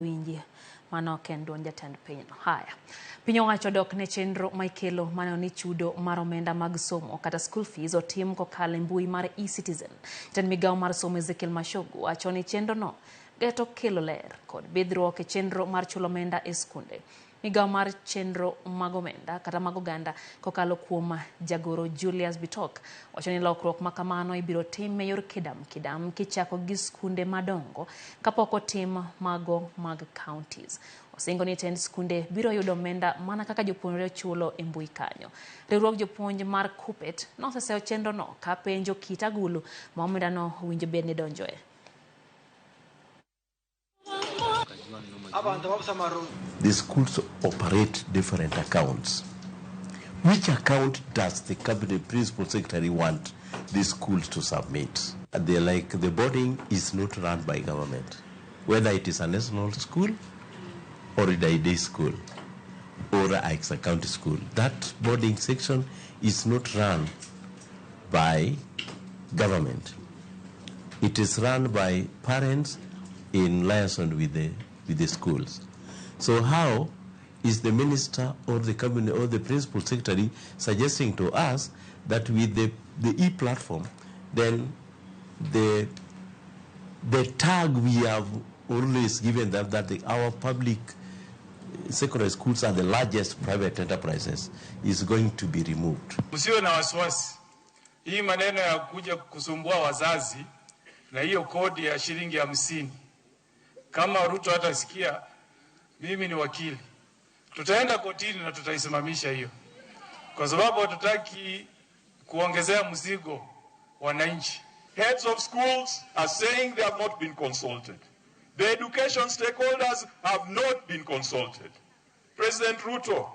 Winji mano ok en duond jatend pinyno. Haya, piny owacho dok ne chenro ma ikelo maneno ni chudo mar omenda mag somo kata school fees otim kokalo e mbui mar eCitizen. Jatend migawo mar somo Ezekiel Machogu wacho ni chenro no geto kelo ler kod bidhruok e chenro mar chulo omenda e skunde. Migawo mar chenro mag omenda kata mag oganda kokalo kuom jagoro Julius Bitok wacho ni lokruok ma kamano ibiro tim e yor kidam kidam kichako gi skunde madongo kapok otim mago mag counties. Osingo ni tend skunde biro yudo omenda mana kaka jopuonjre chulo e mbui kanyo. Riwruog jopuonj mar KUPPET noseseyo chenro no ka penjo kit agulu ma omenda no owinjo bed ni donjoe. The schools operate different accounts. Which account does the cabinet principal secretary want the schools to submit? They're like, the boarding is not run by government, whether it is a national school or a day school or a county school. That boarding section is not run by government. It is run by parents in liaison with the schools. So how is the minister or the cabinet or the principal secretary suggesting to us that with the e-platform, then the tag we have always given them that our public secondary schools are the largest private enterprises is going to be removed? Msiwe na wasiwasi, hii maneno ya kuja kusumbua wazazi na hiyo kodi ya shilingi 50, kama Ruto hatasikia, mimi ni wakili, tutaenda kotini na tutaisimamisha hiyo, kwa sababu hatutaki kuongezea mzigo wananchi. Heads of schools are saying they have not been consulted. The education stakeholders have not been consulted. President Ruto,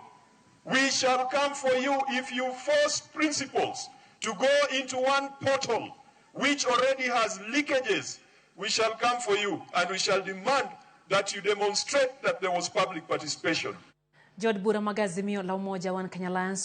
we shall come for you if you force principals to go into one portal which already has leakages. We shall come for you and we shall demand that you demonstrate that there was public participation. Jood bura mag Azimio la Umoja One Kenya Alliance.